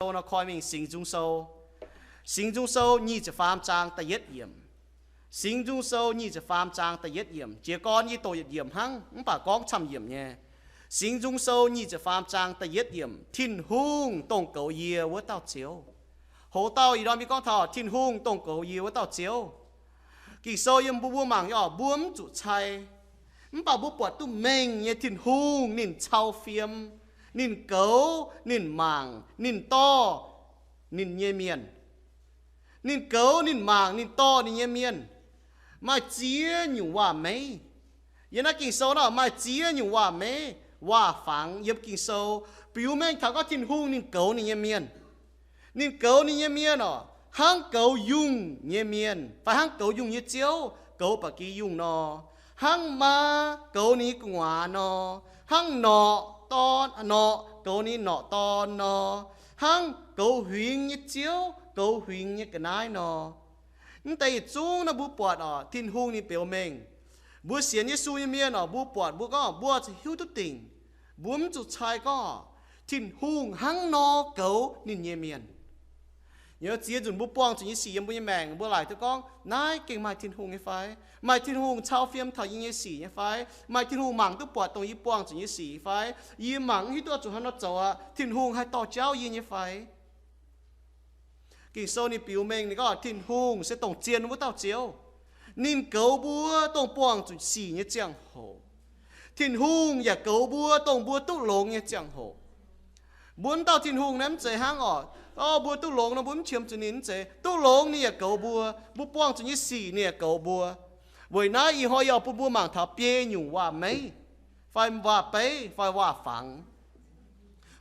Ging-Sou nor koi mingh Singx Nzung Sou. Singx Nzung Sou nyic ziepc faam zaang da'yietv yiemc. Singx Nzung Sou nyic ziepc faam zaang da'yietv yiemc. Jiez gorn yie doqc yietc yiemc hnangv, mv baac gorngv camv yiemc nyei. Singx Nzung Sou nyic ziepc faam zaang da'yietv yiemc, Tin-Hungh dongh goux yie wuov dauh Ziouv. Hoz dauh ih ndorm yie gorngv taux Tin-Hungh dongh goux yie wuov dauh Ziouv. Ging-Sou yiem mbuo, mbuo mangc nyei oc, mbuo mv zuqc cai. Mv baac mbuo buatc duqv mengh nyei Tin-Hungh ninh cau fiem, ninh goux, ninh mangc, ninh dorh ninh nyei mienh. Ninh goux, ninh mangc, ninh dorh ninh nyei mienh. Maaih ziex nyungc waac-meiv. Yiem naaiv Ging-Sou nor maaih ziex nyungc waac-meiv, waac-fangx yiem Ging-Sou, biux mengh taux gorngv Tin-Hungh ninh goux ninh nyei mienh. Ninh goux ninh nyei mienh oc, hnangv goux yungh nyei mienh, fai hnangv goux yungh nyei ziouv goux ba'gi yungh nor, hnangv maa goux ninh nyei gu'nguaaz nor, hnangv norqc dorn, norqc goux ninh nyei norqc dorn nor, hnangv goux huingx nyei ziouv goux huingx nyei ga'naaiv nor. Mv deix yietc zungv naaiv mbuo buatc oc, Tin-Hungh ninh biux mengh. Mbuo sienx Yesu nyei mienh oc, mbuo buatc mbuo gorngv mbuo zuqc hiuv duqv dingc. Mbuo mv zuqc cai gorngv Tin-Hungh hnangv nor goux ninh nyei mienh. Yiem ziex nzunc mbuo buangh zuqc nyei sic yiem mbuo nyei maengc, mbuo laaic duqv gorngv, naaiv gengh maaih Tin-Hungh nyei fai? Maaih Tin-Hungh cau fiem taux yie nyei sic nyei fai? Maaih Tin-Hungh mangc duqv buatc dongh yie buangh zuqc nyei sic fai? Yie mangc mv hiuv duqv oix zuqc haaix nor zoux aqv. Tin-Hungh haih dorh jauv yie nyei fai? Ging-Sou ninh biux mengh ninh gorngv Tin-Hungh se dongh zien wuov dauh Ziouv. Ninh goux mbuo dongh buangh zuqc sic nyei ziangh hoc. Tin-Hungh yaac goux mbuo dongh mbuo duqv longx nyei ziangh hoc. Mbuo wuov dauh Tin-Hungh naaiv mv zeiz hnangv oc, o, mbuo duqv longx nor mbuo mv qiemx zuqc ninh, mv zeiz. Duqv longx ninh yaac goux mbuo. Mbuo buangh zuqc nyei sic ninh yaac goux mbuo. Weic naaiv ih hnoi yie oix bun mbuo mangc taux biei nyungc waac-meiv, fai waac-beiv, fai waac-fangx,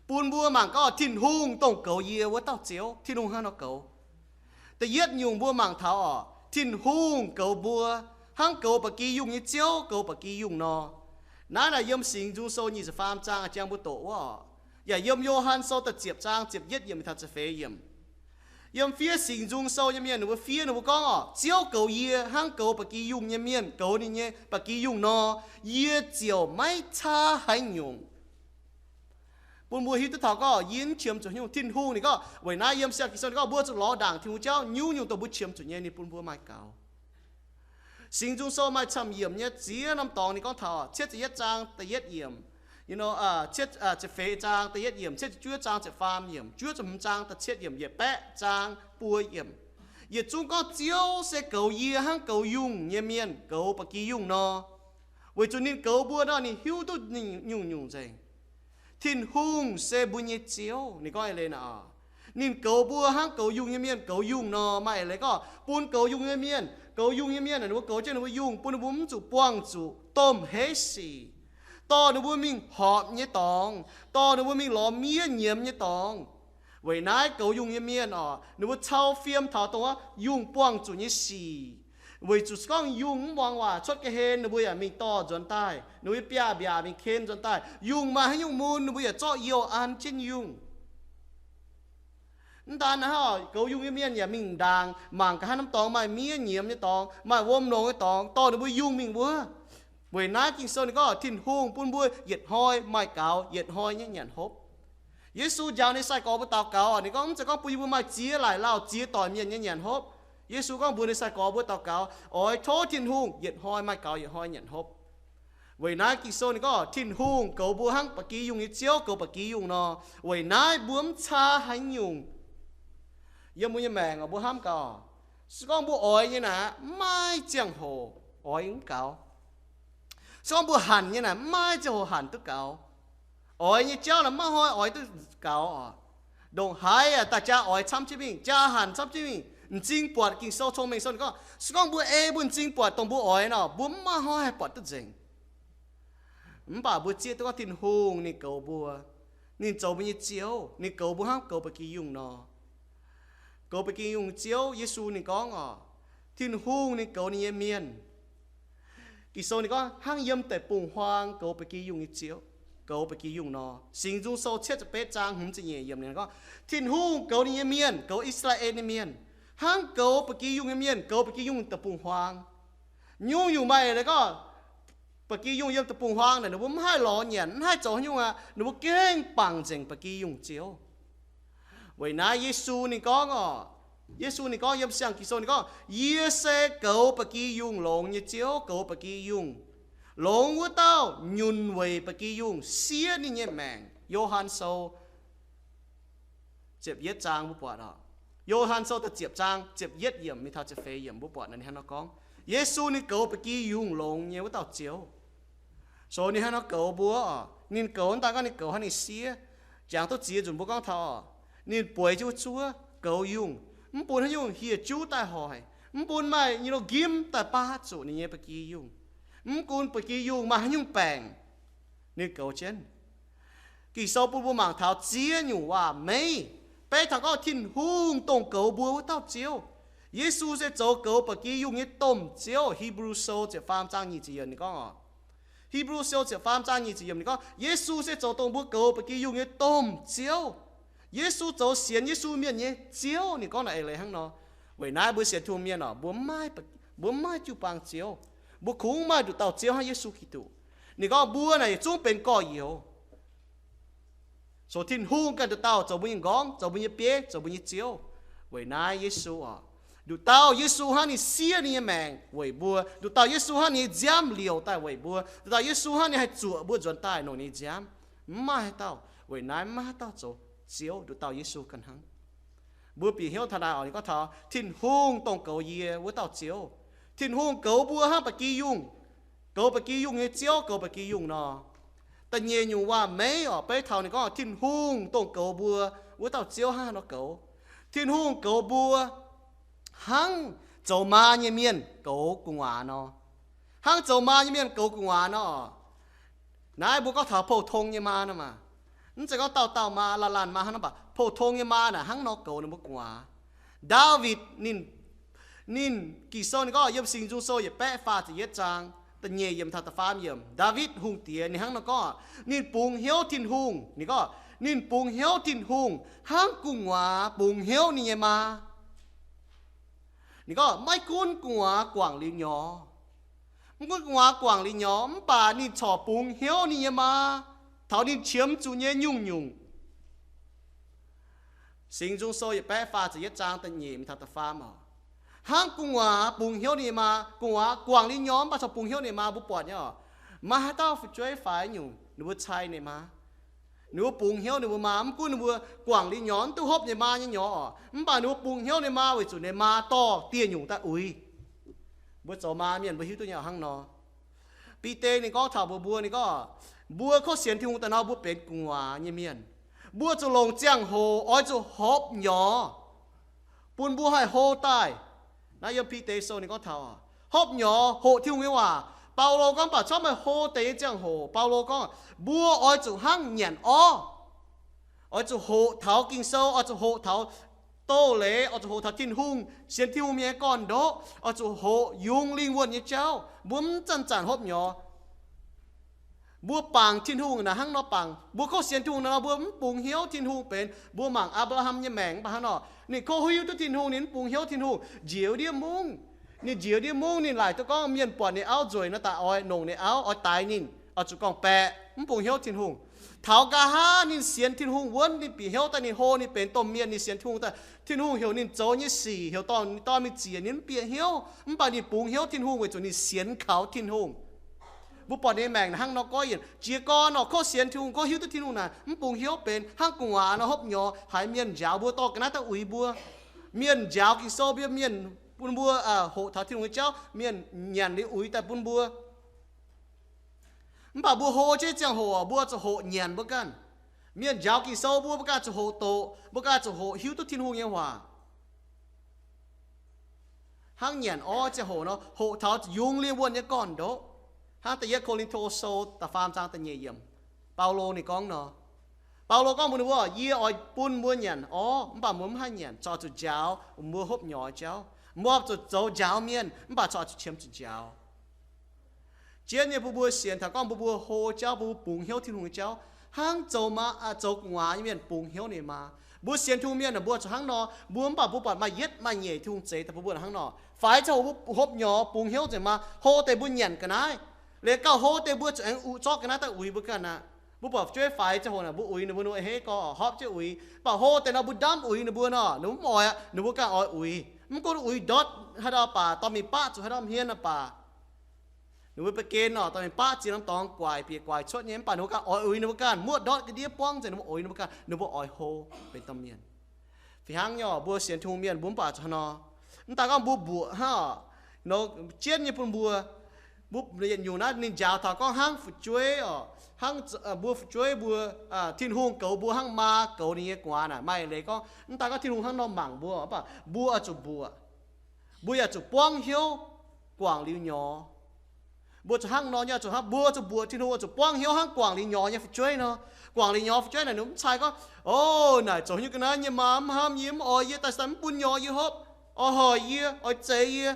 bun mbuo mangc gorngv Tin-Hungh dongh goux yie wuov dauh Ziouv. Tin-Hungh hnangv nor goux. Da'yietv nyungc mbuo mangc taux oc, Tin-Hungh goux mbuo hnangv goux ba'gi yungh nyei ziouv goux ba'gi yungh nor. Naaiv naaic yiem Singx Nzung Sou nyic ziepc faam zaang jang mbuo doqc wuov oc, yaac yiem Yo^han Sou da'ziepc zaang ziepc yietv yiemc taux ziepc feix yiemc. Yiem fiev Singx Nzung Sou nyei mienh ninh mbuo fiev, ninh mbuo gorngv oc, Ziouv goux yie hnangv goux ba'gi yungh nyei mienh goux ninh nyei ba'gi yungh nor, yie ziouc maiv caa haaix nyungc. Bun mbuo hiuv duqv taux gorngv yie mv qiemx zuqc nyungc. Tin-Hungh ninh gorngv, weic naaiv yiem siang Ging-Sou ninh gorngv mbuo zuqc lorz ndaangc Tin-Hungh jauv, nyungc-nyungc dongh mbuo qiemx zuqc nyei ninh bun mbuo maaih gaux. Singx Nzung Sou maaih camv yiemc nyei ziex norm dorngx, ninh gorngv taux cietv ziepc yietv zaang da'yietv yiemc, you know, cietv, ziepc feix zaang da'yietv yiemc, cietv ziepc juov zaang ziepc faam yiemc, juov ziepc hmz zaang da'cietv yiemc, yietc baeqv zaang buo yiemc. Yietc zungv gorngv Ziouv se goux yie hnangv goux yungh nyei mienh goux ba'gi yungh nor. Weic zuqc ninh goux mbuo nor, ninh hiuv duqv ninh nyungc-nyungc nzengc. Tin-Hungh se mbuo nyei Ziouv. Ninh gorngv eix leiz naaic, ninh goux mbuo hnangv goux yungh nyei mienh goux yungh nor. Maaih eix leiz gorngv bun goux yungh nyei mienh, goux yungh nyei mienh ninh mbuo goux jienv ninh mbuo yungh, bun ninh mbuo mv zuqc buangh zuqc domh heiv sic, dorh ninh mbuo mingh horpc nyei dorngx, dorh ninh mbuo mingh lorz miev nyiemz nyei dorngx. Weic naaiv goux yungh nyei mienh oc, ninh mbuo cau fiem taux dongh wuov yungh buangh zuqc nyei sic. Weic zuqc se gorngv yungh mv muangx waac cuotv ga'hlen, ninh mbuo yaac mingh dorh nzuonx daaih, ninh mbuo biaav-mbiaac mingh ken nzuonx daaih. Yungh maaih haaix nyungc mun, ninh mbuo yaac zorqv youh an jienv yungh. Mv daan naaiv, goux yungh nyei mienh yaac mingh ndaangc mangc ga'haav norm dorngx maaih miev nyiemz nyei dorngx, maaih wuom longx nyei dorngx, dorh ninh mbuo yungh mingh wuov. Weic naaiv Ging-Sou ninh gorngv Tin-Hungh bun mbuo yietc hnoi maaih gaux, yietc hnoi nyei nyanc hopv. Yesu njaaux ninh sai-gorx mbuo daux gaux, ninh gorngv mv zeiz gorngv bun yie mbuo maaih ziex laaic lauh ziex doic mienh nyei nyanc hopv. Yesu gorngv mbuox ninh sai-gorx mbuo daux gaux, oix tov Tin-Hungh yietc hnoi maaih gaux, yietc hnoi nyanc hopv. Weic naaiv Ging-Sou ninh gorngv Tin-Hungh goux mbuo hnangv ba'gi yungh nyei Ziouv goux ba'gi yungh nor. Weic naaiv mbuo mv caa haaix nyungc. Yiem mbuo nyei maengc mbuo hnamv gaax, se gorngv mbuo oix nyei naaic, mv maaih ziangh hoc oix mv gaux. Se gorngv mbuo hanc nyei naaic, mv maaih ziangh hoc hanc duqv gaux. Oix nyei jauv naaic mv maaih hnoi oix duqv gaux oc. Ndongc haaix aac, daaih jaa oix camv jienv mingh, jaa hanc camv jienv mingh. M'zing buatc Ging-Sou, Cong-Mengh Sou ninh gorngv, se gorngv mbuo ei mbuo m'zing buatc dongh mbuo oix nor, mbuo mv maaih hnoi haih buatc duqv nzengc. Mv baac mbuo zieqv duqv gorngv Tin-Hungh ninh goux mbuo. Ninh zoux mbuo nyei Ziouv, ninh goux mbuo hnangv goux ba'gi yungh nor. Goux ba'gi yungh Ziouv, Yesu ninh gorngv oc, Tin-Hungh ninh goux ninh nyei mienh. Ging-Sou ninh gorngv hnangv yiem deic-bung-huaang goux ba'gi yungh nyei Ziouv, goux ba'gi yungh nor. Singx Nzung Sou cietv ziepc betv zaang hmz ziepc nyeic yiemc ninh gorngv, Tin-Hungh goux ninh nyei mienh, goux I^saa^laa^en nyei mienh, hnangv goux ba'gi yungh nyei mienh goux ba'gi yungh deic-bung-huaang. Nyungc-nyungc maaih eix leiz gorngv ba'gi yungh yiem deic-bung-huaang naaic, ninh mbuo mv haih lorz nyanc, mv haih zoux haaix nyungc aqv. Ninh mbuo gengh bangc nzengc ba'gi yungh Ziouv. Weic naaiv Yesu ninh gorngv oc, Yesu ninh gorngv yiem siang Ging-Sou ninh gorngv, Yie se goux ba'gi yungh longx nyei Ziouv, goux ba'gi yungh, longx wuov dauh nyunc weic ba'gi yungh siev ninh nyei maengc. Yo^han Sou ziepc yietv zaang mbuo buatc oc. Yo^han Sou da'ziepc zaang ziepc yietv yiemc mingh taux ziepc feix yiemc mbuo buatc ninh hnangv nor gorngv, Yesu ninh goux ba'gi yungh longx nyei wuov dauh Ziouv. So ninh hnangv nor goux mbuo oc. Ninh goux mv daan gorngv ninh goux hnangv ninh siev. Jangx duqv ziex nzunc mbuo gorngv taux oc, ninh bueix jienv wuov zuov goux yungh, mv bun haaix nyungc hieh juv daaih hoic, mv bun maaih nyei lo nqimv daaih baav zuqc ninh nyei ba'gi yungh. Mv gunv ba'gi yungh maaih haaix nyungc baengc, ninh goux jienv. Ging-Sou bun mbuo mangc taux ziex nyungc waac-meiv beiv taux gorngv Tin-Hungh dongh goux mbuo wuov dauh Ziouv. Yesu se zoux goux ba'gi yungh nyei domh Ziouv. Hipv^lu Sou ziepc faam zaang nyic ziepc yiemc ninh gorngv oc, Hipv^lu Sou ziepc faam zaang nyic ziepc yiemc ninh gorngv, Yesu se zoux dongh mbuo goux ba'gi yungh nyei domh Ziouv. Yesu zoux sienx Yesu mienh nyei Ziouv. Ninh gorngv naaic eix leiz hnangv nor. Weic naaiv mbuo sienx Tin-Hungh mienh oc, mbuo mv maaih, mbuo mv maaih jiu-baang ziouv. Mbuo kungx maaih nduqc dauh Ziouv hnangv Yesu Giduc. Ninh gorngv mbuo naaic yietc zungv benx gorx-youz. So Tin-Hungh ganh nduqc dauh zoux mbuo nyei nqorngv, zoux mbuo nyei bieiv, zoux mbuo nyei Ziouv. Weic naaiv Yesu oc, nduqc dauh Yesu hnangv ninh siev ninh nyei maengc weic mbuo. Nduqc dauh Yesu hnangv ninh nyei nziaamv liouc daaih weic mbuo. Nduqc dauh Yesu hnangv ninh haih zuoqc mbuo nzuonx daaih longc ninh nyei nziaamv. Mv maaih haaix dauh. Weic naaiv mv maaih haaix dauh zoux Ziouv, nduqc dauh Yesu ganh hnangv. Mbuo bieqc hnyouv taux naaic oc, ninh gorngv taux Tin-Hungh dongh goux yie wuov dauh Ziouv. Tin-Hungh goux mbuo hnangv ba'gi yungh, goux ba'gi yungh nyei Ziouv goux ba'gi yungh nor. Da'nyeic nyungc waac-meiv oc, beiv taux ninh gorngv Tin-Hungh dongh goux mbuo wuov dauh Ziouv hnangv haaix nor goux. Tin-Hungh goux mbuo hnangv zoux maa nyei mienh goux gu'nguaaz nor. Hnangv zoux maa nyei mienh goux gu'nguaaz nor. Naaiv mbuo gorngv taux pou-tong nyei maa nor maah. Mv zeiz gorngv dauh dauh maa, laanh laanh maa hnangv nor, mv baac pou-tong nyei maa naaic hnangv nor goux ninh mbuo gu'nguaaz. Ndaawitv ninh, ninh Ging-Sou ninh gorngv yiem Singx Nzung Sou yietc baeqv faah ziepc yietv zaang da'nyeic yiemc taux da'faam yiemc, Ndaawitv Hungh Diex ninh hnangv nor gorngv, ninh bungx hnyouv Tin-Hungh. Ninh gorngv ninh bungx hnyouv Tin-Hungh hnangv gu'nguaaz bungx hnyouv ninh nyei maa. Ninh gorngv maiv gunv gu'nguaaz guangc liuz nyorx, mv gunv gu'nguaaz guangc liuz nyorx, mv baac ninh corc bungx hnyouv ninh nyei maa taux ninh qiemx zuqc nyei nyungc-nyungc. Singx Nzung Sou yietc baeqv faah ziepc yietv zaang da'nyeic mingh taux da'faam oc. Hnangv gu'nguaaz bungx hnyouv ninh nyei maa, gu'nguaaz guangc liuz nyorx mv baac corc bungx hnyouv ninh nyei maa. Mbuo buatc nyei oc, maaih haaix dauh fu'jueiv fai nyungc ninh mbuo cai ninh maa, ninh mbuo bungx hnyouv ninh mbuo maa, mv gunv ninh mbuo guangc liuz nyorx, mv duqv hopv ninh maa nyei nyorx oc, mv baac ninh mbuo bungx hnyouv ninh maa weic zuqc ninh maa dorh dieh nyungc daaih uix. Mbuo zoux maa mienh mbuo hiuv duqv nyei hnangv nor. Bide ninh gorngv taux mbuo, mbuo ninh gorngv, mbuo kov sienx Tin-Hungh daaih nor mbuo benx gu'nguaaz nyei mienh. Mbuo zuqc longc ziangh hoc oix zuqc hopv nyorx bun mbuo haih hlo daaih. Naaiv yiem Bide Sou ninh gorngv taux hopv nyorx hoqc Tin-Hungh nyei waac. Baulo gorngv mv baac corc maaih hlo deix nyei ziangh hoc. Baulo gorngv mbuo oix zuqc hnangv nyanc orv, oix zuqc hoqc taux Ging-Sou, oix zuqc hoqc taux doz-leiz, oix zuqc hoqc taux Tin-Hungh, sienx Tin-Hungh mienh nyei gorn-ndoqv, oix zuqc hoqc yungz lingh wuonh nyei jauv. Mbuo mv zanc-zanc hopv nyorx. Mbuo bangc Tin-Hungh naaic hnangv nor bangc. Mbuo kov sienx Tin-Hungh naaic nor mbuo mv bungx hnyouv Tin-Hungh benx. Mbuo mangc Apc^laa^ham nyei maengc mv baac hnangv nor, ninh kov hiuv duqv Tin-Hungh, ninh mv bungx hnyouv Tin-Hungh, njiec ndiev mungv. Ninh njiec ndiev mungv ninh laaic duqv gorngv mienh buatc ninh auv nzueic nor daaih oix nongc ninh auv, oix daix ninh, oix zuqc gorngv baeqc, mv bungx hnyouv Tin-Hungh. Taux nqa'haav ninh sienx Tin-Hungh wuonv, ninh bieqc hnyouv daaih ninh hlo ninh benx domh mienh, ninh sienx Tin-Hungh daaih, Tin-Hungh heuc ninh zoux nyei sic, heuc dorh ninh dorn mingh ziec, ninh mv bieqc hnyouv, mv baac ninh bungx hnyouv Tin-Hungh weic zuqc ninh sienx kaux Tin-Hungh. Mbuo buatc ninh maengc naaic hnangv nor goiv yienc. Jiez gorn nor kov sienx Tin-Hungh, kov hiuv duqv Tin-Hungh naaic, mv bungx hnyouv benx hnangv gu'nguaaz nor hopv nyorx, haiz mienh njaaux mbuo dorh ga'naaiv daaih uix mbuo. Mienh njaaux Ging-Sou mbuo, mienh bun mbuo hoqc taux Tin-Hungh nyei jauv, mienh nyanc liuz uix daaih bun mbuo. Mv baac mbuo hlo jienv ziangh hoc mbuo zuqc hoqc nyanc mbuo ganh. Mienh njaaux Ging-Sou mbuo, mbuo ganh zuqc hoqc doqc, mbuo ganh zuqc hoqc hiuv duqv Tin-Hungh nyei waac. Hnangv nyanc orv ziangh hoc nor, hoqc taux yungz lingh wuonh nyei gorn-ndoqv. Hnangv da'yietv Ko^lin^to Sou da'faam zaang da'nyeic yiemc, Baulo ninh gorngv nor. Baulo gorngv mbuox ninh mbuo, yie oix bun mbuo nyanc orv, mv baac mbuo mv haih nyanc, corc zuqc njaaux mbuo hopv nyorx jauv. Mbuo zuqc zoux njaaux mienh, mv baac corc zuqc qiemx zuqc njaaux. Jienv nyei bun mbuo sienx taux gorngv mbuo mbuo hlo jauv, mbuo bungx hnyouv Tin-Hungh nyei jauv, hnangv zoux maa, zoux gu'nguaaz nyei mienh bungx hnyouv ninh maa. Mbuo sienx Tin-Hungh mienh mbuo zuqc hnangv nor, mbuo mv baac mbuo buatc maaih yietv maaih nyeic Tin-Hungh zeix daaih bun mbuo hnangv nor. Faix ziangh hoc mbuo hopv nyorx bungx hnyouv nzengc maa, hlo deix mbuo nyanc ga'naaiv. Liuz gauh hlo deix mbuo zuqc aengx uqv zorqv ga'naaiv daaih uix mbuo ganh aqv. Mbuo buatc fu'jueiv faix ziangh hoc naaic, mbuo uix ninh mbuo, ninh mbuo hei gorx, horpc jienv uix. Mv baac hlo deix nor mbuo ndamv uix ninh mbuo nor, ninh mbuo mv oix aqv. Ninh mbuo ganh oix uix. Mv gunv uix ndortv haaix dauh baac, dorh mingh baqv zuqc haaix dauh hmien nor baac, ninh mbuo ba'gen nor, dorh mingh baqv ziex norm dorngx guaic, bieqc guaic cuotv nyei. Mv baac ninh mbuo ganh oix uix ninh mbuo ganh, muoqv ndortv ga'ndiev buangv nzengc, ninh mbuo uix ninh mbuo ganh, ninh mbuo oix hlo benx domh mienh. Fih hnangv nyei oc, mbuo sienx Tin-Hungh mienh mbuo mv baac zuqc hnangv nor. Mv daaih gorngv mbuo mbuoqc hnangv oc, nor jienv nyei bun mbuo, mbuo yietc nyungc naaiv ninh njaaux taux gorngv hnangv fu'jueiv oc, hnangv mbuo fu'jueiv mbuo, Tin-Hungh goux mbuo hnangv maa goux ninh nyei gu'nguaaz naaic. Maaih eix leiz gorngv mv daaih gorngv Tin-Hungh hnangv nor mangc mbuo, mv baac mbuo oix zuqc mbuoqc. Mbuo yaac zuqc buangv hnyouv guangc liuz nyorx. Mbuo zuqc hnangv nor nyei, zuqc hnangv mbuo zuqc mbuoqc Tin-Hungh, zuqc buangv hnyouv hnangv guangc liuz nyorx nyei fu'jueiv nor. Guangc liuz nyorx fu'jueiv naaic, ninh mv cai gorngv, o, naaic zoux hnyouv ga'naaiv nyei maa mv hnamv yie, mv oix yie, daaih daaih mv bun nyorx yie hopv, oix hoic yie, oix zeix yie,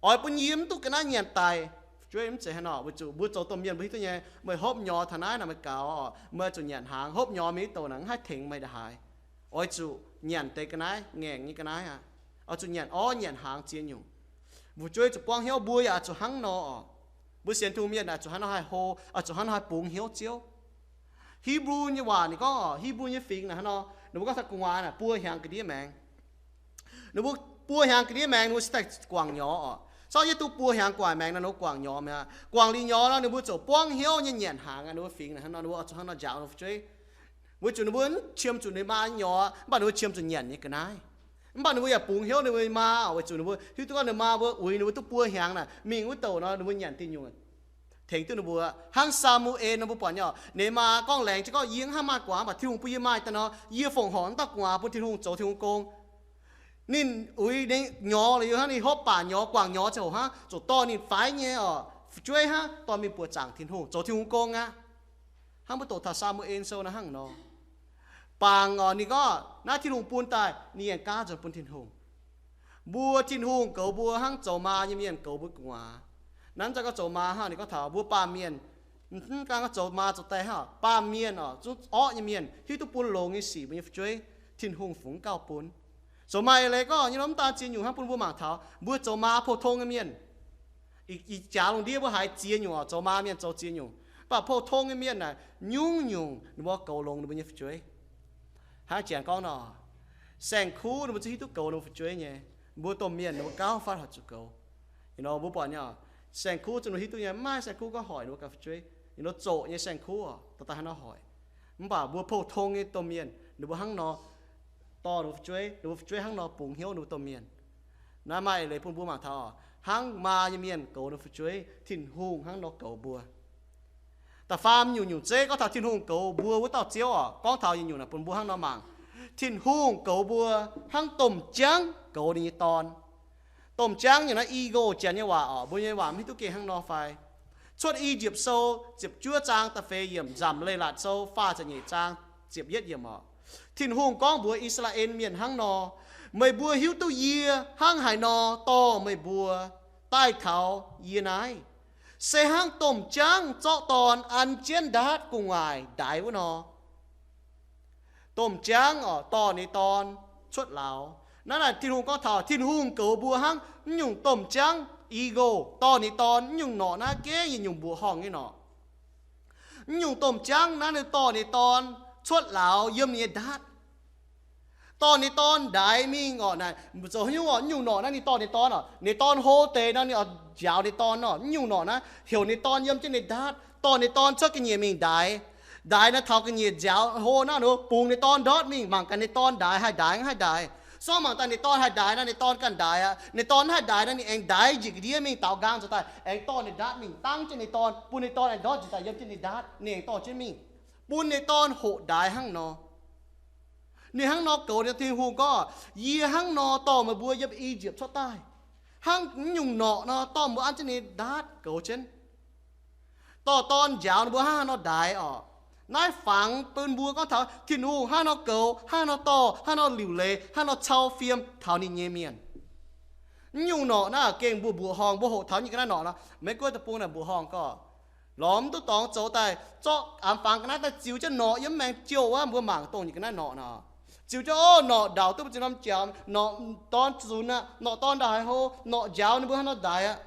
oix bun yie mv duqv ga'naaiv nyanc daic. Fu'jueiv mv zeiz hnangv nor, weic zuqc mbuo zoux domh mienh mbuo hiuv duqv nyei, meih hopv nyorx taux naaiv naaic meih gaux oc, meih zuqc nyanc hnaangx. Hopv nyorx mingh mv douc naaic mv haih tengx meih ndongc haaix. Oix zuqc nyanc deix ga'naaiv, ngaengc nyei ga'naaiv aqv. Oix zuqc nyanc orv nyanc hnaangx ziex nyungc. Fu'jueiv zuqc buangv hnyouv, mbuo yaac oix zuqc hnangv nor oc. Mbuo sienx Tin-Hungh mienh oix zuqc hnangv nor haih hlo, oix zuqc hnangv nor haih bungx hnyouv Ziouv. Hipv^lu nyei waac ninh gorngv oc, Hipv^lu nyei fingx naaic hnangv nor, ninh mbuo gorngv taux gu'nguaaz naaic buo hnyangx ga'ndiev maengx. Ninh mbuo buo hnyangx ga'ndiev maengx ninh mbuo cingx daaih guangc nyorx oc. Zorqv yietv duqv buo hnyangx gu'nguaaic maengx nor ninh mbuo guangc nyorx mi'aqv. Guangc liuz nyorx nor ninh mbuo ziouc buangv hnyouv nyei nyanc hnaangx aqv. Ninh mbuo fingx naaic hnangv nor, ninh mbuo oix zuqc hnangv nor njaaux ninh mbuo fu'jueiv. Weic zuqc ninh mbuo mv qiemx zuqc ninh maa nyei nyorx, mv baac ninh mbuo qiemx zuqc nyanc nyei ga'naaiv. Mv baac ninh mbuo yaac bungx hnyouv ninh mbuo nyei maa oc, weic zuqc ninh mbuo hiuv duqv gorngv ninh maa mbuo uix ninh mbuo duqv buo hnyangx naaic mingh wuov douc nor ninh mbuo nyanc diuh nyungc tengx duqv ninh mbuo. Hnangv Saa^mu^en nor mbuo buatc nyei oc, ninh maa gorngv laengz jienv gorngv, yie mv haih maaih guaax, mv baac Tin-Hungh bun yie maaih daaih nor, yie fongc horc wuov dauh guaax bun Tin-Hungh zoux Tin-Hungh gong. Ninh uix ninh nyorx liuz hnangv, ninh hopv baac nyorx, guangc nyorx ziangh hoc hnangv, ziouc dorh ninh faix nyei oc fu'jueiv hnangv dorh mingh buoqc zaangc Tin-Hungh zoux Tin-Hungh gong aqv. Hnangv mbuo doqc taux Saa^mu^en Sou naaiv hnangv nor. Bangc oc, ninh gorngv naaiv Tin-Hungh bun daaih, ninh yaac gaav nzuonx bun Tin-Hungh. Mbuo Tin-Hungh goux mbuo hnangv zoux maa nyei mienh goux mbuo gu'nguaaz. Naaiv mv zeiz gorngv zoux maa hnangv, ninh gorngv taux mbuo baamh mienh, mv gaengh gorngv zoux maa zoux die hnangv, baamh mienh oc, zungv orqv nyei mienh hiuv duqv bun longx nyei sic mbuo nyei fu'jueiv, Tin-Hungh fungx gauh bun. Zoux maaih leiz gorngv nyei nor, mv daan ziex nyungc hnangv bun mbuo mangc taux mbuo zoux maa pou-tong nyei mienh. Ih jaax lungh ndiev mbuo haiz ziex nyungc oc, zoux maa mienh zoux ziex nyungc. Mv baac pou-tong nyei mienh naaic, nyungc-nyungc ninh mbuo goux longx ninh mbuo nyei fu'jueiv. Hnangv janx gorngv nor, saeng-kuv ninh mbuo zungv hiuv duqv goux ninh mbuo fu'jueiv nyei. Mbuo domh mienh ninh mbuo gauh fatv hoic zuqc goux. Ih nor mbuo buatc nyei oc, saeng-kuv zungv ninh mbuo hiuv duqv nyei, mv maaih saeng-kuv gorngv hoic ninh mbuo ganh fu'jueiv. Ih nor zoqc nyei saeng-kuv oc, dorh daaih hnangv nor hoic. Mv baac mbuo pou-tong nyei domh mienh ninh mbuo hnangv nor dorh ninh mbuo fu'jueiv, ninh mbuo fu'jueiv hnangv nor bungx hnyouv ninh mbuo domh mienh. Naaiv maaih eix leiz bun mbuo mangc taux oc, hnangv maa nyei mienh goux ninh mbuo fu'jueiv, Tin-Hungh hnangv nor goux mbuo. Da'faam nyungc, nyungc zeiv gorngv taux Tin-Hungh goux mbuo wuov dauh Ziouv oc, gorngv taux nyungc-nyungc naaic bun mbuo hnangv nor mangc. Tin-Hungh goux mbuo hnangv domh jaangv goux ninh nyei dorn. Domh jaangv nyungc naaiv eagle janx nyei waac oc, mbuo nyei waac mv hiuv duqv gengh hnangv nor fai. Cuotv I^yipv Sou ziepc juov zaang da'feix yiemc, Nzamc Leiz-Latc Sou faah ziepc nyeic zaang ziepc yietv yiemc oc. Tin-Hungh gorngv mbuox I^saa^laa^en Mienh hnangv nor, meih mbuo hiuv duqv yie hnangv haaix nor dorh meih mbuo daaih taux yie naaiv, se hnangv domh jaangv zorqv dorn an jienv ndaatv gu'nguaaic ndaix wuov nor. Domh jaangv oc, dorh ninh nyei dorn cuotv lauz. Naaiv naaic Tin-Hungh gorngv taux Tin-Hungh goux mbuo hnangv mv nyungc domh jaangv eagle dorh ninh nyei dorn, mv nyungc norqc naaiv gengh yietc nyungc mbuoqc horngh nyei norqc. Mv nyungc domh jaangv naaiv ninh dorh ninh nyei dorn cuotv lauz yiem ninh nyei ndaatv. Dorh ninh nyei dorn ndaix mingh orqc, naaic zoux haaix nyungc orqc, mv nyungc norqc naaiv ninh dorh ninh nyei dorn orqc, ninh nyei dorn hlo deix nor ninh oix njaaux ninh nyei dorn orqc, mv nyungc norqc naaiv heuc ninh nyei dorn yiem jienv ninh ndaatv, dorh ninh nyei dorn cuotv ga'nyiec mingh ndaix. Ndaix naaiv taux ga'nyiec nziaaux hlo naaiv nor bungx ninh nyei dorn ndortv mingh, mangc gaax ninh nyei dorn ndaix haih ndaix mv haih ndaix. Sorng mangc daaih ninh nyei dorn haih ndaix nor ninh nyei dorn ganh ndaix aqv. Ninh nyei dorn mv haih ndaix nor ninh aengx ndaix njiec ga'ndiev mingh daaux nqaang nzuonx daaih aengx dorh ninh ndaatv mingh dangv jienv ninh nyei dorn, bun ninh nyei dorn aengx ndortv nzuonx daaih yiem jienv ninh ndaatv, ninh aengx dorh jienv mingh, bun ninh nyei dorn hoqc ndaix hnangv nor. Ninh hnangv nor goux ninh. Tin-Hungh gorngv, yie hnangv nor dorh meih mbuo yiem I^yipv cuotv daaih, hnangv mv nyungc norqc nor dorh mbuo an jienv ninh nyei ndaatv goux jienv, dorh dorn njaaux ninh mbuo hnangv haaix nor ndaix orqc. Naaiv fangx bun mbuo gorngv taux Tin-Hungh hnangv haaix nor goux, hnangv haaix nor dorh, hnangv haaix nor liuc leiz, hnangv haaix nor cau fiem taux ninh nyei mienh. Mv nyungc norqc naaiv gengh mbuo mbuoqc horngh, mbuo hoqc taux nyei ga'naaiv norqc nor, Meiv Guoqv deic-bung naaic mbuoqc horngh gorngv, lorz mv duqv dorngx zoux daaih zorqv anx fangx ga'naaiv daaih ziux jienv norqc yiem maengx jouh wuov, mbuo mangc dongh nyei ga'naaiv norqc nor. Ziux jienv, o, norqc ndaauc duqv mbuo ziex norm jaux, norqc dorn zunx aqv, norqc dorn ndaaih haiz hlo, norqc njaaux ninh mbuo hnangv nor ndaix aqv.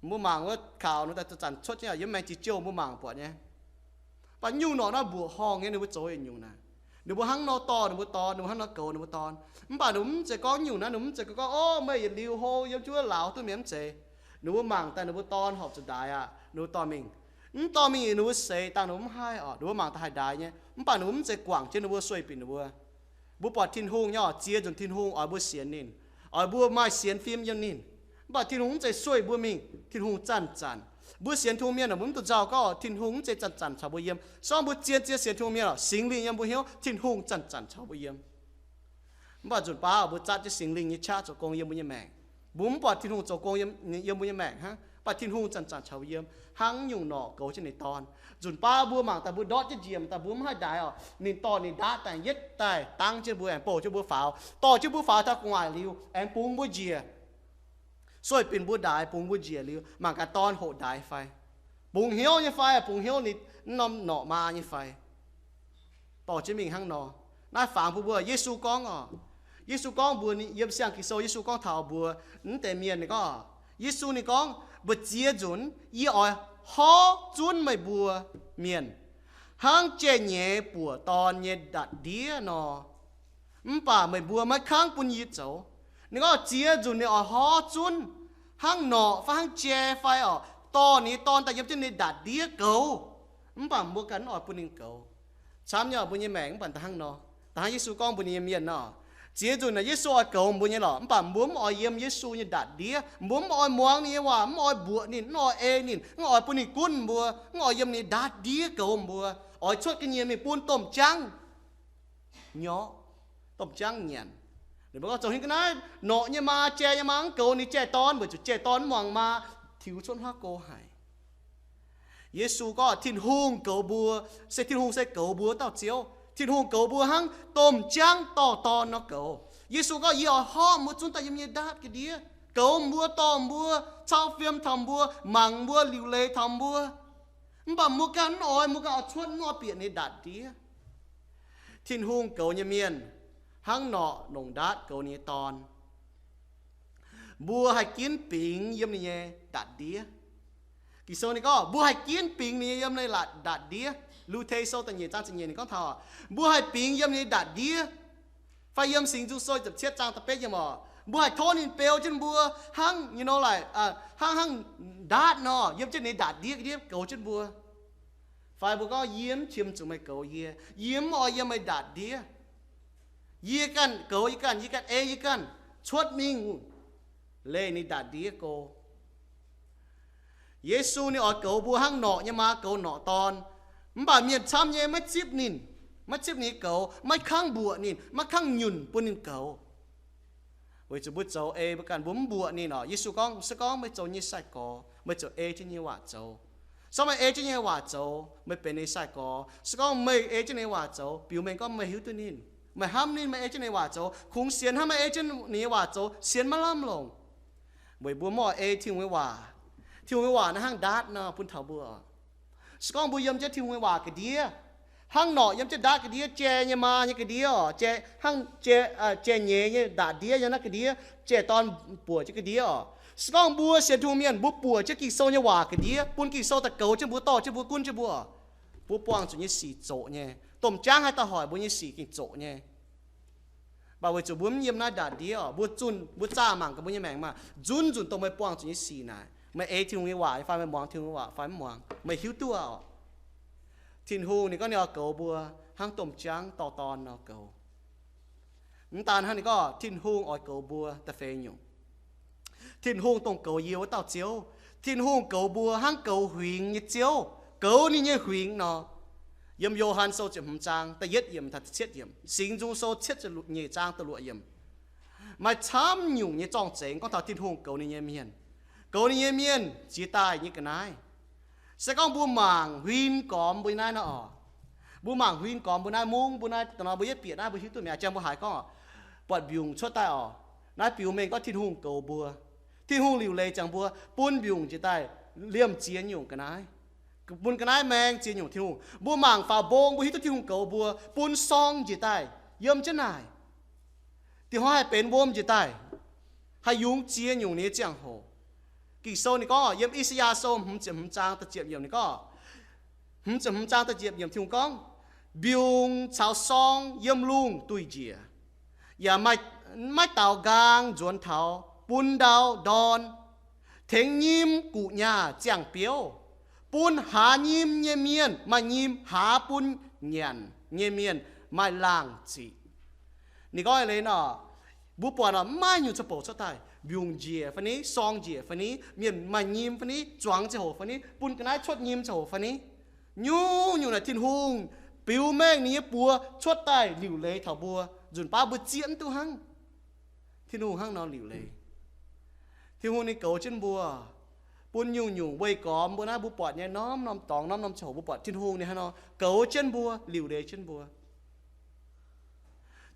Mbuo mangc wuov kaux ninh daaih zanc-zanc cuotv jienv yiem maengx jiex jouh mbuo mangc buatc nyei. Mv baac nyungc norqc naaiv mbuoqc horngh nyei, ninh mbuo zoux yietc nyungc naaic. Ninh mbuo hnangv nor dorh ninh mbuo dorn, ninh mbuo hnangv nor goux ninh mbuo dorn. Mv baac ninh mbuo mv zeiz gorngv nyungc naaiv, ninh mbuo mv zeiz gorngv, O, meih yietc liuz hlo yiem jienv wuov lauz duqv mienh mv zeiz. Ninh mbuo mangc daaih ninh mbuo dorn horpc zuqc ndaix aqv, ninh mbuo dorh mingh. Mv dorh mingh ninh mbuo seix dangh ninh mbuo mv haih orqc, ninh mbuo mangc daaih haih ndaix nyei. Mv baac ninh mbuo mv zeiz guangc jienv ninh mbuo, sueih binc ninh mbuo. Mbuo buatc Tin-Hungh nyei orqc, ziex nzunc Tin-Hungh oix mbuo sienx ninh, oix mbuo maaih sienx fim yiem ninh. Mv baac Tin-Hungh mv zeiz sueih mbuo mingh, Tin-Hungh zanc-zanc. Mbuo sienx Tin-Hungh mienh orqc, mbuo mv dungx nzauh gorngv Tin-Hungh mv zeiz zanc-zanc caux mbuo yiem. Se gorngv mbuo zien-zien sienx Tin-Hungh mienh orqc, Singx Lingh yiem mbuo hnyouv, Tin-Hungh zanc-zanc caux mbuo yiem. Mv baac nzunc baav mbuo zatv jienv Singx Lingh nyei qaqv zoux gong yiem mbuo nyei maengc. Mbuo mv buatc Tin-Hungh zoux gong yiem, yiem mbuo nyei maengc hnangv, mv baac Tin-Hungh zanc-zanc caux mbuo yiem, hnangv nyungc norqc goux jienv ninh dorn. Nzunc baav mbuo mangc daaih mbuo ndortv jienv njiec daaih mbuo mv haih ndaix orqc, ninh dorh ninh ndaatv daaih yietv daaih dangv jienv mbuo aengx bouh jienv mbuo faaux, dorh jienv mbuo faaux taux gu'nguaaic liuz aengx bungx mbuo njiec. Sueih binc mbuo ndaix bungx mbuo njiec liuz, mangc gaax dorn hoqc ndaix fai, bungx hnyouv nyei fai, bungx hnyouv ninh norm norqc maa nyei fai. Dorh jienv mingh hnangv nor. Naaiv fangx bun mbuo, Yesu gorngv orqc, Yesu gorngv mbuox yiem siang Ging-Sou, Yesu gorngv taux mbuox mv deix mienh ninh gorngv, Yesu ninh gorngv, Mbu'ziex nzunc yie oix horv zunv meih mbuo mienh, hnangv jai-nyeiz buoqc dorn nyei ndatc ndiev nor. Mv baac meih mbuo maiv kangv bun yie zoux. Ninh gorngv ziex nzunc ninh oix horv zunv, hnangv norqc fai hnangv jai fai orqc, dorh ninh nyei dorn daaih yiem jienv ninh ndatc ndiev goux. Mv baac mbuo ganh mv oix bun ninh goux. Camv nyei orqc, mbuo nyei maengc mv baac da'hnangv nor. Da'hnangv Yesu gorngv mbuox ninh nyei mienh nor, ziex nzunc naaic Yesu oix goux mbuo nyei lorqc, mv baac mbuo mv oix yiem Yesu nyei ndatc ndiev. Mbuo mv oix muangx ninh nyei waac, mv oix mbuoqc ninh, mv oix ei ninh, mv oix bun ninh gunv mbuo, mv oix yiem ninh ndatc ndiev goux mbuo, oix cuotv ga'nyiec mingh bun domh jaangv nyorqv, domh jaangv nyanc. Ninh mbuo gorngv zoux hingv ga'naaiv norqc nyei maa, jai nyei maa mv goux ninh jai-dorn, weic zuqc jai-dorn mv muangx maa, tiux cuotv huaav go haic. Yesu gorngv Tin-Hungh goux mbuo, se Tin-Hungh se goux mbuo dauh Ziouv. Tin-Hungh goux mbuo hnangv domh jaangv dorh dorn nor goux. Yesu gorngv, Yie oix horv mbuo zunv daaih yiem nyei ndaatv ga'ndiev, goux mbuo, dorh mbuo, cau fiem taux mbuo, mangc mbuo, liuc leiz taux mbuo. Mv baac mbuo ganh mv oix, mbuo ganh oix cuotv, mv oix bieqc ninh ndatc ndiev. Tin-Hungh goux nyei mienh hnangv norqc longc ndaatv goux ninh nyei dorn. Mbuo haih ginv bingx yiem ninh nyei ndatc ndiev. Ging-Sou ninh gorngv mbuo haih ginv bingx ninh nyei yiem ninh ndatc ndiev. Lu^te Sou da'nyeic zaang ziepc nyeic ninh gorngv taux mbuo haih bingx yiem ninh nyei ndatc ndiev. Fai yiem Singx Nzung Sou ziepc cietv zaang da'betv yiem orqc, mbuo haih tov ninh beu jienv mbuo hnangv, you know, like, hnangv, hnangv ndaatv nor yiem jienv ninh ndatc ndiev ga'ndiev goux jienv mbuo. Fai mbuo gorngv, Yie mv qiemx zuqc meih goux yie. Yie mv oix yiem meih ndatc ndiev. Yie ganh goux yie ganh, yie ganh ei yie ganh, cuotv mingh leih ninh ndatc ndiev go. Yesu ninh oix goux mbuo hnangv norqc nyei maa goux norqc dorn. Mv baac mienh camv nyei maiv zipv ninh, maiv zipv ninh goux, maiv kangv mbuoqc ninh, maiv kangv nyunc bun ninh goux. Weic zuqc mbuo zoux ei mbuo ganh, mbuo mv mbuoqc ninh orqc. Yesu gorngv, se gorngv meih zoux nyei sai-gorx, meih ziouc ei jienv nyei waac zoux. Se gorngv meih ei jienv nyei waac zoux, meih benx ninh sai-gorx. Se gorngv meih ei jienv ninh waac zoux, biux mengh gorngv meih hiuv duqv ninh, meih hnamv ninh, meih ei jienv ninh waac zoux. Kungx sienx hnangv meih ei jienv ninh nyei waac zoux, sienx maiv lamh longc. Weic mbuo mv oix ei Tin-Hungh nyei waac. Tin-Hungh nyei waac naaiv hnangv ndaatv nor bun taux mbuo. Se gorngv mbuo yiem jienv Tin-Hungh nyei waac ga'ndiev, hnangv norqc yiem jienv ndaatv ga'ndiev, jai nyei maa nyei ga'ndiev orqc, jai, hnangv jai, jai nyeiz nyei ndatc ndiev yiem naaiv ga'ndiev, jai-dorn buoqc jienv ga'ndiev orqc. Se gorngv mbuo sienx Tin-Hungh mienh, mbuo buoqc jienv Ging-Sou nyei waac ga'ndiev, bun Ging-Sou daaih goux jienv mbuo, dorh jienv mbuo, gunv jienv mbuo, mbuo buangh zuqc nyei sic zoqc nyei. Domh jaangv haih daaih hoic mbuo nyei sic gengh zoqc nyei. Mv baac weic zuqc mbuo mv yiem naaiv ndatc ndiev orqc, mbuo zunh, mbuo zaah mangc gaax mbuo nyei maengc maah, nzunc nzunc dongh meih buangh zuqc nyei sic naaic, meih ei Tin-Hungh nyei waac fai meih muangx Tin-Hungh nyei waac fai mv muangx, meih hiuv duqv orqc. Tin-Hungh ninh gorngv ninh oix goux mbuo hnangv domh jaangv dorh dorn nor goux. Mv daan hnangv, ninh gorngv Tin-Hungh oix goux mbuo da'feix nyungc. Tin-Hungh dongh goux yie wuov dauh Ziouv. Tin-Hungh goux mbuo hnangv goux huingx nyei ziouv goux ninh nyei huingx nor. Yiem Yo^han Sou ziepc hmz zaang da'yietv yiemc taux da'cietv yiemc, Singx Nzung Sou cietv ziepc nyeic zaang da'luoqc yiemc, maaih camv nyungc nyei zorng-zengx gorngv taux Tin-Hungh goux ninh nyei mienh. Goux ninh nyei mienh jiex daaih nyei ga'naaiv. Se gorngv mbuo mangc huin gormx mbuo naaiv nor orqc, mbuo mangc huin gormx mbuo naaiv mungv, mbuo naaiv da'nor mbuo yietv bieqc naaiv mbuo hiuv duqv mi'aqv. Jang mbuo haiz gorngv buatc mbiungc cuotv daaih orqc, naaiv biux mengh gorngv Tin-Hungh goux mbuo. Tin-Hungh liuc leiz ziangx mbuo, bun mbiungc njiec daaih liemh ziex nyungc ga'naaiv, bun ga'naaiv maeng ziex nyungc Tin-Hungh. Mbuo mangc faaux mbong mbuo hiuv duqv Tin-Hungh goux mbuo, bun sorng njiec daaih yiem jienv naaic. Dih hnoi haih benx wuom njiec daaih, haih yungz ziex nyungc nyei ziangh hoc. Ging-Sou ninh gorngv, yiem I^saa^yaa Sou hmz ziepc hmz zaang da'ziepc yiemc ninh gorngv, hmz ziepc hmz zaang da'ziepc yiemc Tin-Hungh gorngv, mbiungc caux sorng yiem lungh duih njiec, yaac maiv daux nqaang nzuonx taux, bun ndau ndorn, tengx nyim guqc nyaah ziangh biouv, bun haaz nyim nyei mienh maaih nyim, haaz bun nyanc nyei mienh maaih laangh ziqc. Ninh gorngv leiz nor, mbuo buatc nor, maiv nyungc ca'bouc cuotv daaih. Mbiungc njiec fai ni, sorng njiec fai ni, mienh maaih nyim fai ni, zuangx ziangh hoc fai ni, bun ga'naaiv cuotv nyim ziangh hoc fai ni, nyungc-nyungc naaic Tin-Hungh biux mengh ninh nyei buoz cuotv daaih liuc leiz taux mbuo, nzunc baav mbuo zieqv mv duqv hnangv. Tin-Hungh hnangv nor liuc leiz. Tin-Hungh ninh goux jienv mbuo, bun nyungc-nyungc weih gormx mbuo naaiv mbuo buatc nyei norm-norm dorngx, norm-norm ziangh hoc mbuo buatc Tin-Hungh ninh hnangv nor goux jienv mbuo, liuc leiz jienv mbuo.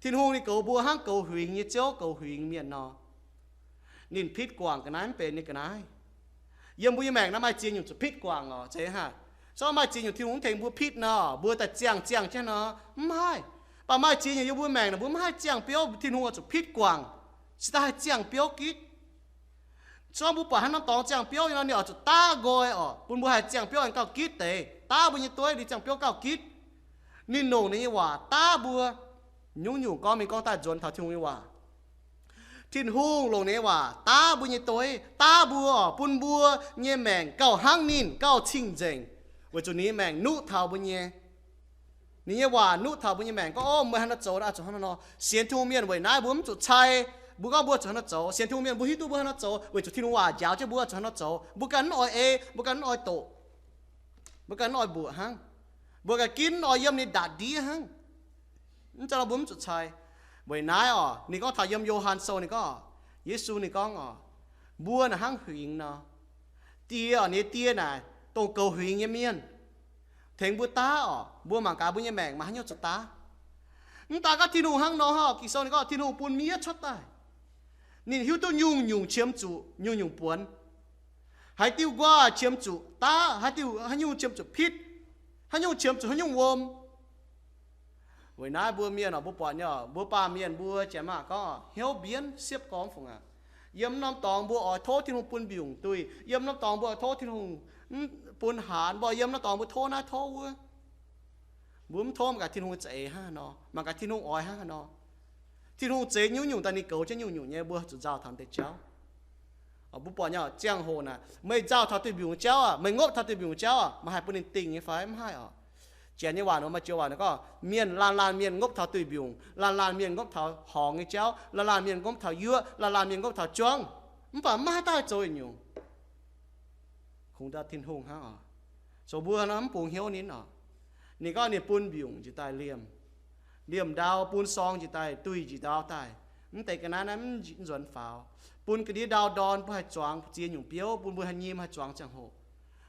Tin-Hungh ninh goux mbuo hnangv goux huingx nyei ziouv goux huingx mienh nor. Ninh pitv guangc ga'naaiv mv benx nyei ga'naaiv. Yiem mbuo nyei maengc naaiv maaih ziex nyungc zuqc pitv guangc oc, zeiz haic. Zorqv maaih ziex nyungc Tin-Hungh mv tengx mbuo pitv nor, mbuo daaih ziangh ziangh jienv nor, mv haih. Mv baac maaih ziex nyungc yiem mbuo maengc naaic mbuo mv haih ziangh biouv, Tin-Hungh oix zuqc pitv guangc, cingx daaih haih ziangh biouv gitv. Zorqv mbuo buatc haaix norm dorngx ziangh biouv nyei nor, ninh oix zuqc daav nqoi oc, bun mbuo haih ziangh biouv aengx gauh gitv deix. Daav mbuo nyei dueiv, ninh ziangh biouv gauh gitv. Ninh longc ninh nyei waac daav mbuo. Nyungc-nyungc gorngv mingh gorngv daaih nzuonx taux Tin-Hungh nyei waac. Tin-Hungh longc ninh nyei waac daav mbuo nyei dueiv, daav mbuo oc, bun mbuo nyei maengc gauh hnangv ninh, gauh cing-nzengc, weic zuqc ninh nyei maengc nuqv taux mbuo nyei. Ninh nyei waac nuqv taux mbuo nyei maengc gorngv, o, meih hnangv naaiv zoux, oix zuqc hnangv naaiv nor. Sienx Tin-Hungh mienh weic naaiv mbuo mv zuqc cai. Mbuo gorngv mbuo zuqc hnangv naaiv zoux. Sienx Tin-Hungh mienh mbuo hiuv duqv mbuo hnangv naaiv zoux weic zuqc Tin-Hungh waac njaaux jienv mbuo zuqc hnangv naaiv zoux. Mbuo ganh mv oix ei, mbuo ganh mv oix doqc, mbuo ganh mv oix mbuoqc hnangv. Mbuo ganh ginv mv oix yiem ninh ndaatv ndiev hnangv. Mv zeiz nor mbuo mv zuqc cai. Weic naaiv oc, ninh gorngv taux yiem Yo^han Sou ninh gorngv, Yesu ninh gorngv oc, mbuo naaic hnangv huingx nor. Die oc, ninh nyei die naaic dongh goux huingx nyei mienh. Tengx mbuo daav oc, mbuo mangc gaax mbuo nyei maengc maaih haaix nyungc zuqc daav. Mv daaih gorngv Tin-Hungh hnangv nor oc, Ging-Sou ninh gorngv Tin-Hungh bun miev cuotv daaih. Ninh hiuv duqv nyungc-nyungc qiemx zuqc nyungc-nyungc buonx. Haaix diuh nquaah qiemx zuqc daav, haaix diuh, haaix nyungc qiemx zuqc pitv, haaix nyungc qiemx zuqc haaix nyungc wuom. Weic naaiv mbuo mienh oc, mbuo buatc nyei oc, mbuo baamh mienh mbuo janx maac gorngv hnyouv mbienv siepv gormx fungc aqv. Yiem norm dorngx mbuo oix tov Tin-Hungh bun mbiungc duih, yiem norm dorngx mbuo oix tov Tin-Hungh bun haanz, mbuo yiem norm dorngx mbuo tov naaiv tov wuov. Mbuo mv tov mangc gaax Tin-Hungh za'eix hnangv haaix nor, mangc gaax Tin-Hungh oix hnangv haaix nor. Tin-Hungh zeix nyungc-nyungc daaih ninh goux jienv nyungc-nyungc nyei, mbuo zuqc nzauh taux deix jauv. Mbuo buatc nyei oc, ziangh hoc naaic meih nzauh taux duih mbiungc jauv aqv, meih ngopv taux duih mbiungc jauv aqv, meih haih bun ninh dingh nyei fai? Mv haih oc. Janx nyei waac nor maaih joux waac nor gorngv, mienh laanh laanh mienh ngopv taux duih mbiungc, laanh laanh mienh ngopv taux horngz nyei jauv, laanh laanh mienh ngopv taux yuoqv, laanh laanh mienh ngopv taux juangv, mv baac mv maaih haaix dauh zoux yietc nyungc. Kungx ndau Tin-Hungh hnangv oc. Zoux mbuo nor mv bungx hnyouv ninh oc. Ninh gorngv ninh bun mbiungc njiec daaih liemh, liemh ndau bun sorng njiec daaih, duih njiec ndau daaih. Mv deix ga'naaiv naaiv mv nzuonx faaux. Bun ga'ndiev ndau ndorn, mbuo haih zuangx ziex nyungc biouv, bun mbuo haih nyim haih zuangx ziangh hoc.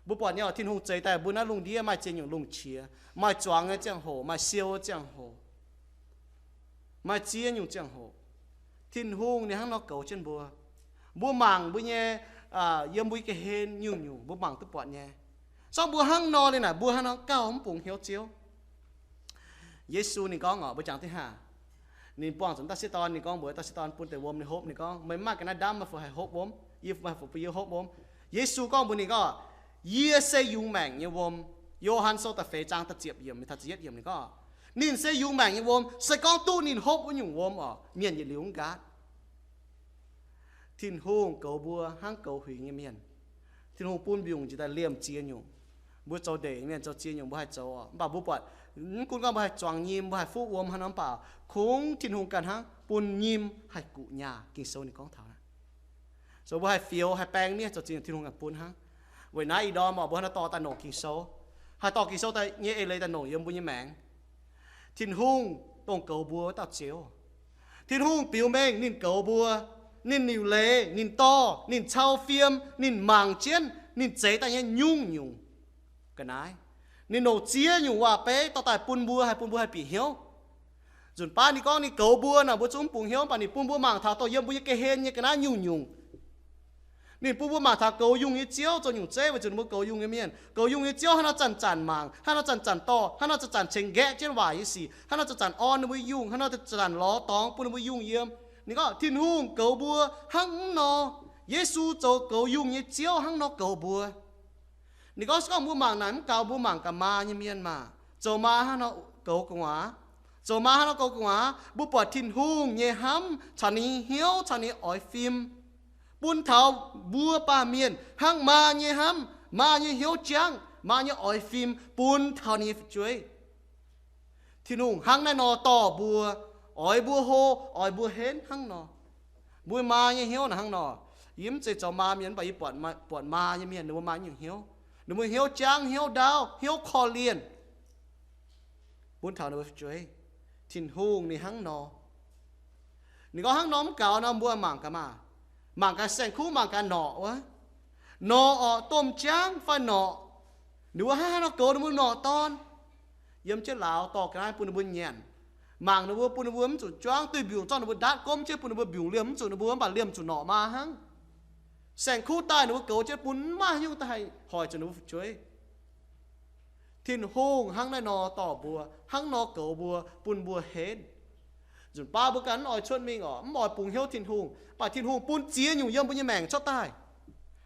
Mbuo buatc nyei oc, Tin-Hungh zeix daaih mbuo naaiv lungh ndiev maaih ziex nyungc lungh qiex, maaih zuangx nyei ziangh hoc, maaih siou nyei ziangh hoc, maaih ziex nyungc ziangh hoc. Tin-Hungh ninh hnangv nor goux jienv mbuo. Mbuo mangc mbuo nyei, yiem mbuo nyei ga'hlen nyungc-nyungc mbuo mangc duqv buatc nyei. Zorqv mbuo hnangv nor liuz naaic, mbuo hnangv nor gauh mv bungx hnyouv Ziouv. Yesu ninh gorngv oc, mbuo jangx diqv hnangv, ninh buangh zuqc dauh sieqv dorn, ninh gorngv mbuox dauh sieqv dorn bun deix wuom ninh hopv, ninh gorngv, meih mv maaih ga'naaiv ndamv, meih fu haih hopv wuom? Yie, meih fu bun yie hopv wuom? Yesu gorngv mbuox ninh gorngv, yie se yungz maengc nyei wuom. Yo^han Sou da'feix zaang da'ziepc yiemc taux da'yietv yiemc ninh gorngv, ninh se yungz maengc nyei wuom. Se gorngv duqv ninh hopv wuov nyungc wuom oc, mienh yietc liuz mv nqaatv. Tin-Hungh goux mbuo hnangv goux huingx nyei mienh. Tin-Hungh bun mbiungc njiec daaih liemh ziex nyungc. Mbuo zoux ndeic mienh zoux ziex nyungc mbuo haih zoux oc. Mv baac mbuo buatc, mv gunv gorngv mbuo haih zuangx nyim, mbuo haih fuqv wuom haaix nor, mv baac kungx Tin-Hungh ganh hnangv bun nyim haih guqc nyaah. Ging-Sou ninh gorngv taux naaiv. Zoux mbuo haih fioux haih baeng mienh zoux ziex nyungc Tin-Hungh ganh bun hnangv. Weic naaiv ih ndorm oc, mbuo hnangv nor dorh daaih longc Ging-Sou, haih dorh Ging-Sou daaih nyei eix leiz daaih longc yiem mbuo nyei maengc. Tin-Hungh dongh goux mbuo wuov dauh Ziouv. Tin-Hungh biux mengh ninh goux mbuo, ninh liuc leiz, ninh dorh, ninh cau fiem, ninh mangc jienv ninh zeix daaih nyei nyungc-nyungc ga'naaiv. Ninh longc ziex nyungc waac-beiv dorh daaih bun mbuo, haih bun mbuo haih bieqc hnyouv. Nzunc baav ninh gorngv ninh goux mbuo nor, mbuo zungv mv bungx hnyouv, mv baac ninh bun mbuo mangc taux dongh yiem mbuo nyei ga'hlen nyei ga'naaiv nyungc-nyungc. Ninh bun mbuo mangc taux goux yungh nyei Ziouv zoux nyungc zeiv, weic zuqc ninh mbuo goux yungh nyei mienh, goux yungh nyei Ziouv hnangv nor zanc-zanc mangc, hnangv nor zanc-zanc dorh, hnangv nor zanc-zanc ceix nqaeqv jienv waaic nyei sic, hnangv nor zanc-zanc orn ninh mbuo yungh, hnangv nor zanc-zanc lorz dorngx bun ninh mbuo yungh yiem. Ninh gorngv Tin-Hungh goux mbuo hnangv nor. Yesu zoux goux yungh nyei Ziouv hnangv nor goux mbuo. Ninh gorngv, se gorngv mbuo mangc naaic mv gaux, mbuo mangc gaax maa nyei mienh maah! Zoux maa hnangv nor goux gu'nguaaz. Zoux maa hnangv nor goux gu'nguaaz, mbuo buatc Tin-Hungh nyei hnamv caux ninh nyei hnyouv caux ninh nyei oix fim bun taux mbuo baamh mienh hnangv maa nyei hnamv, maa nyei hnyouv jangv, maa nyei oix fim bun taux ninh nyei fu'jueiv. Tin-Hungh hnangv naaiv nor dorh mbuo, oix mbuo hlo, oix mbuo henv hnangv nor. Mbuo maa nyei hnyouv naaic hnangv nor. Yie mv zeiz zoux maa mienh, mv baac yie buatc, buatc maa nyei mienh ninh mbuo maaih nyungc hnyouv. Ninh mbuo hnyouv jangv, hnyouv ndaauv, hnyouv korv-lienh bun taux ninh mbuo fu'jueiv. Tin-Hungh ninh hnangv nor. Ninh gorngv hnangv nor mv gaux nor, mbuo mangc gaax maah! Mangc gaax saeng-kuv, mangc gaax norqc wuov. Norqc orqc, domh jaangv fai norqc, ninh mbuo hnangv haaix nor goux ninh mbuo norqc dorn? Yiem jienv lauz dorh ga'naaiv bun ninh mbuo nyanc. Mangc ninh mbuo, bun ninh mbuo mv zuqc juangv, duih mbiungc zorqv ninh mbuo ndaatv, gomv jienv bun ninh mbuo mbiungc liemh mv zuqc ninh mbuo, mv baac liemh zuqc norqc maa hnangv. Saeng-kuv daaih ninh mbuo goux jienv bun mv maaih haaix nyungc daaih haih hoic zuqc ninh mbuo fu'jueiv. Tin-Hungh hnangv naaiv nor dorh mbuo, hnangv nor goux mbuo, bun mbuo henv. Nzunc baav mbuo ganh mv oix cuotv mingh orqc, mv oix bungx hnyouv Tin-Hungh, mv baac Tin-Hungh bun ziex nyungc yiem mbuo nyei maengc cuotv daaih.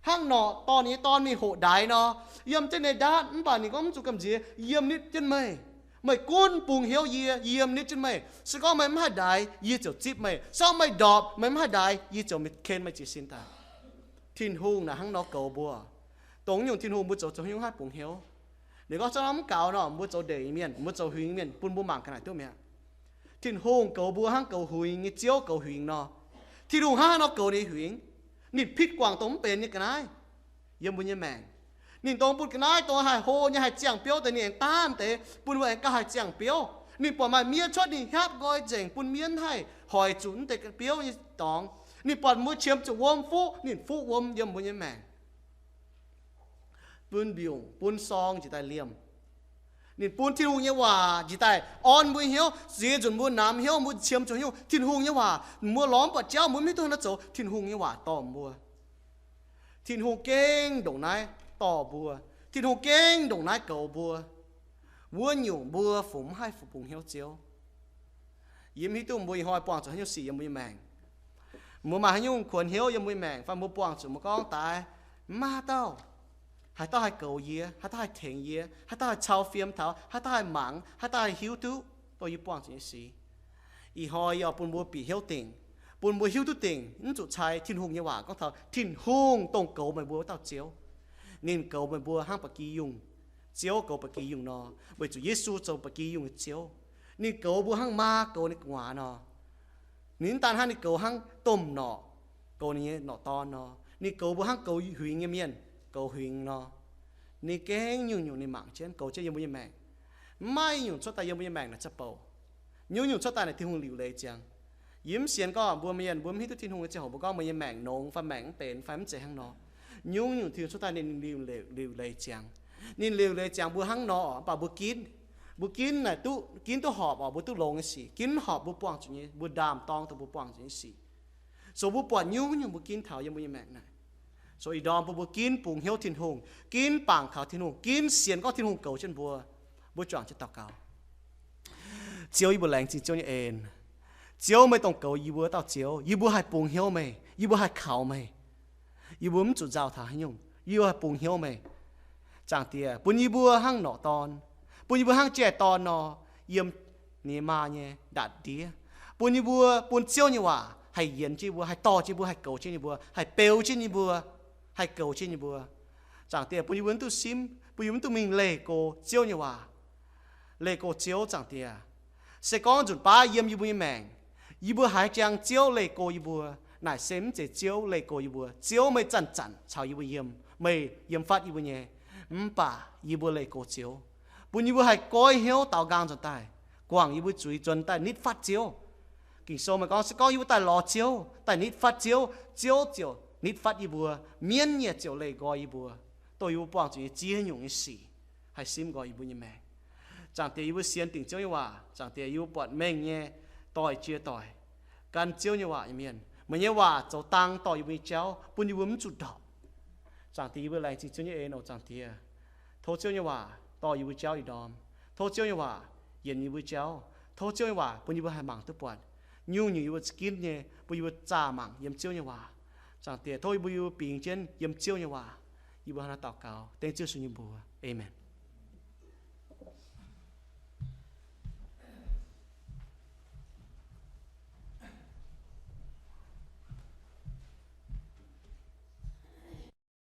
Hnangv norqc dorh ninh nyei dorn mingh hoqc ndaix nor, yiem jienv ninh ndaatv, mv baac ninh gorngv, mv zuqc gamh nziex, yie yiem nitv jienv meih. Meih gunv bungx hnyouv yie, yie yiem nitv jienv meih. Se gorngv meih mv haih ndaix, yie ziouc zipv meih. Se gorngv meih ndorpc, meih mv haih ndaix, yie ziouc ken meih jiez sin daaih. Tin-Hungh naaic hnangv nor goux mbuo. Dongh nyungc Tin-Hungh mbuo zoux, zoux haaix nyungc haih bungx hnyouv? Ninh gorngv, se gorngv mv gaux nor, mbuo zoux ndeic mienh, mbuo zoux huingx mienh, bun mbuo mangc ga'naaiv duqv mi'aqv. Tin-Hungh goux mbuo hnangv goux huingx nyei ziouv goux huingx nor. Tin-Hungh hnangv haaix nor goux ninh huingx? Ninh pitv guangc dongh mv benx nyei ga'naaiv yiem mbuo nyei maengc. Ninh dongh bun ga'naaiv dongh haih hlo nyei haih ziangh biouv deix, ninh aengx daanh deix bun mbuo aengx gauh haih ziangh biouv. Ninh buatc maaih miev cuotv, ninh hiaapv nqoi nzengc bun miev haih hoic zuqc mv deix biouv nyei dorngx. Ninh buatc mbuo qiemx zuqc wuom fuqv, ninh fuqv wuom yiem mbuo nyei maengc. Bun mbiungc, bun sorng njiec daaih liemh. Ninh bun Tin-Hungh nyei waac njiec daaih orn mbuo hnyouv, ziex nzunc mbuo namx hnyouv, mbuo qiemx zuqc haaix nyungc, Tin-Hungh nyei waac, mbuo lorz mv buatc jauv, mbuo mv hiuv duqv haaix nor zoux, Tin-Hungh nyei waac dorh mbuo. Tin-Hungh gengh ndongc naaiv dorh mbuo. Tin-Hungh gengh ndongc naaiv goux mbuo. Wuov nyungc mbuo fungc mv haih fungc bungx hnyouv Ziouv. Yie mv hiuv duqv mbuo ih hnoi buangh zuqc haaix nyungc sic yiem mbuo nyei maengc. Mbuo maaih haaix nyungc kuonx hnyouv yiem mbuo nyei maengc fai mbuo buangh zuqc mbuo gorngv daaih, mv maaih haaix dauh, haaix dauh haih goux yie, haaix dauh haih tengx yie, haaix dauh haih cau fiem taux, haaix dauh haih mangc, haaix dauh haih hiuv duqv dongh yie buangh zuqc nyei sic. Ih hnoi yie oix bun mbuo bieqc hnyouv dingc, bun mbuo hiuv duqv dingc, mv zuqc cai Tin-Hungh nyei waac gorngv taux Tin-Hungh dongh goux meih mbuo wuov dauh Ziouv. Ninh goux meih mbuo hnangv ba'gi yungh. Ziouv goux ba'gi yungh nor, weic zuqc Yesu zoux ba'gi yungh nyei Ziouv. Ninh goux mbuo hnangv maa goux ninh gu'nguaaz nor. Ninh mv daan hnangv ninh goux hnangv domh norqc goux ninh nyei norqc dorn nor, ninh goux mbuo hnangv goux huingx nyei mienh goux huingx nor. Ninh gengh nyungc-nyungc ninh mangc jienv, goux jienv yiem mbuo nyei maengc. Mv maaih nyungc cuotv daaih yiem mbuo nyei maengc naaic za'bouc. Nyungc-nyungc cuotv daaih naaic Tin-Hungh liuc leiz ziangx. Yie mv sienx gorngv mbuo mienh mbuo mv hiuv duqv Tin-Hungh nyei ziangh hoc mbuo gorngv mbuo nyei maengc nongx fai maengc mv benx fai mv zeiz hnangv nor. Nyungc-nyungc Tin-Hungh cuotv daaih ninh liuc leiz, liuc leiz ziangx. Ninh liuc leiz ziangx mbuo hnangv nor, mv baac mbuo ginv, mbuo ginv naaic duqv, ginv duqv horpc oc, mbuo duqv longx nyei sic, ginv horpc mbuo buangh zuqc nyei, mbuo ndaam-dorng dongh mbuo buangh zuqc nyei sic. So mbuo buatc nyungc-nyungc mbuo ginv taux yiem mbuo nyei maengc naaic. So ih ndorm bun mbuo ginv bungx hnyouv Tin-Hungh, ginv bangc kaux Tin-Hungh, ginv sienx gorngv Tin-Hungh goux jienv mbuo. Mbuo juangc jienv daux gaux. Ziouv, yie mbuo laengz zingh Ziouv nyei en. Ziouv, meih dongh goux yie mbuo dauh Ziouv. Yie mbuo haih bungx hnyouv meih, yie mbuo haih kaux meih. Yie mbuo mv zuqc nzauh taux haaix nyungc, yie mbuo haih bungx hnyouv meih. Zaangc Diex, bun yie mbuo hnangv norqc dorn, bun yie mbuo hnangv jai-dorn nor, yiem ninh maa nyei ndatc ndiev. Bun yie mbuo, bun Ziouv nyei waac haih yienx jienv yie mbuo, haih dorh jienv yie mbuo, haih goux jienv yie mbuo, haih beu jienv yie mbuo, haih goux jienv yie mbuo. Zaangc Diex, bun yie mbuo mv duqv simv, bun yie mbuo mv duqv mingh leih go Ziouv nyei waac. Leih go Ziouv, Zaangc Diex. Se gorngv nzunc baav yiem yie mbuo nyei maengc, yie mbuo haiz jangx Ziouv leih go yie mbuo, naaic se mv zeiz Ziouv leih go yie mbuo. Ziouv, meih zanc-zanc caux yie mbuo yiem, meih yiem fatv yie mbuo nyei. Mv baac yie mbuo leih go Ziouv, bun yie mbuo haih goiv hnyouv daaux nqaang nzuonx daaih, guangc yie mbuo zuiz nzuonx daaih nitv fatv Ziouv. Ging-Sou meih gorngv, se gorngv yie mbuo daaih lorz Ziouv, daaih nitv fatv Ziouv, Ziouv ziouc nitv fatv yie mbuo, mienv nyei ziouc leih nqoi yie mbuo, dongh yie mbuo buangh zuqc nyei ziex nyungc nyei sic haih simv nqoi yie mbuo nyei maengc. Zaangc Diex, yie mbuo sienx dingc Ziouv nyei waac. Zaangc Diex, yie mbuo buatc mengh nyei doic jiex doic gan Ziouv nyei waac nyei mienh. Meih nyei waac zoux dang dorh yie mbuo nyei jauv, bun yie mbuo mv zuqc ndorpc. Zaangc Diex, yie mbuo laengz zingh Ziouv nyei en oc, Zaangc Diex. Tov Ziouv nyei waac dorh yie mbuo jauv ih ndorm. Tov Ziouv nyei waac yienc yie mbuo jauv. Tov Ziouv nyei waac bun yie mbuo haih mangc duqv buatc nyungc-nyungc yie mbuo za'ginv nyei, bun yie mbuo zaah mangc yiem Ziouv nyei waac. Zaangc Diex, tov yie mbuo bingx jienv yiem Ziouv nyei waac. Yie mbuo hnangv naaiv daux gaux dengv Ziouv Yesu nyei mbuox. Aamen.